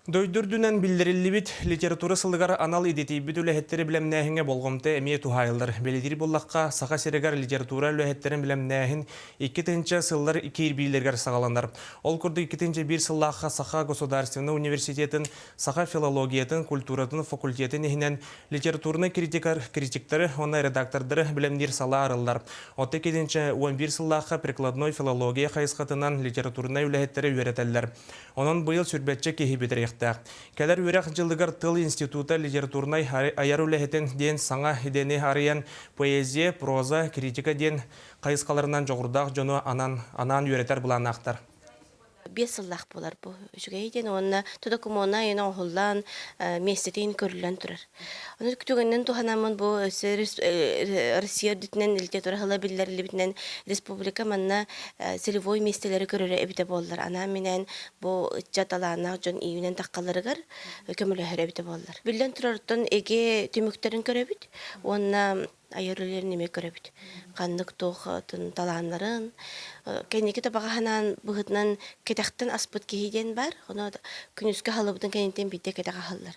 Дойду үрдүнэн биллэриллибит литература сылыгар анал идэтийбит үлэһиттэри бэлэмнээһиҥҥэ болҕомто эмиэ туһаайыллар. Бэлиэтиир буоллахха, Саха сиригэр литература үлэһиттэрин бэлэмнээһин 2000 сыллар киирбиилэригэр саҕаланар. Ол курдук 2001 сыллаахха Саха государственнай университетын саха филологиятын, культуратын факультетын иһинэн литературнай критикар, критиктары уонна редактордары бэлэмниир салаа арыллар. Оттон 2011 сыллаахха прикладной филология хайысхатынан литературнай үлэһиттэри үөрэтэллэр. Онон быйыл сүүрбэччэ киһи бүтэриэхтээх. Кэлэр үөрэх дьылыгар тыл института литературнай айар үлэһитин диэн саҥа идэни арыйан поэзия, проза, критика диэн хайысхаларынан дьоҕурдаах дьону анан, анаан үөрэтэр былааннаахтар. 5 сыллаах буолар бу үчүгэй диэн уонна то докумуона айан оҥоһуллан миэстэтин көрүллэн турар. Ону түгэнинэн туһанаммын бу өссө Россия үрдүтүнэн литература сыла биллэриллибитинэн республика манна целевой миэстэлэри көрөрө эбитэ буоллар анаан-минээн бу ыччат талааннаах дьон июнэн таххаларыгар көмөлөһөр эбитэ буоллар. Биллэн турартан эгэ түмүктэрин көрөбүт уонна айар үлэлэрин эмиэ көрөбүт. Ханнык туох талааннарын кэнники табаҕаһанаан быһыытынан кэтэхтэн аспыт киһи диэн бар. Ону күнүскү аһылыбытын кэнниттэн биирдэ кэтэх аһыллар.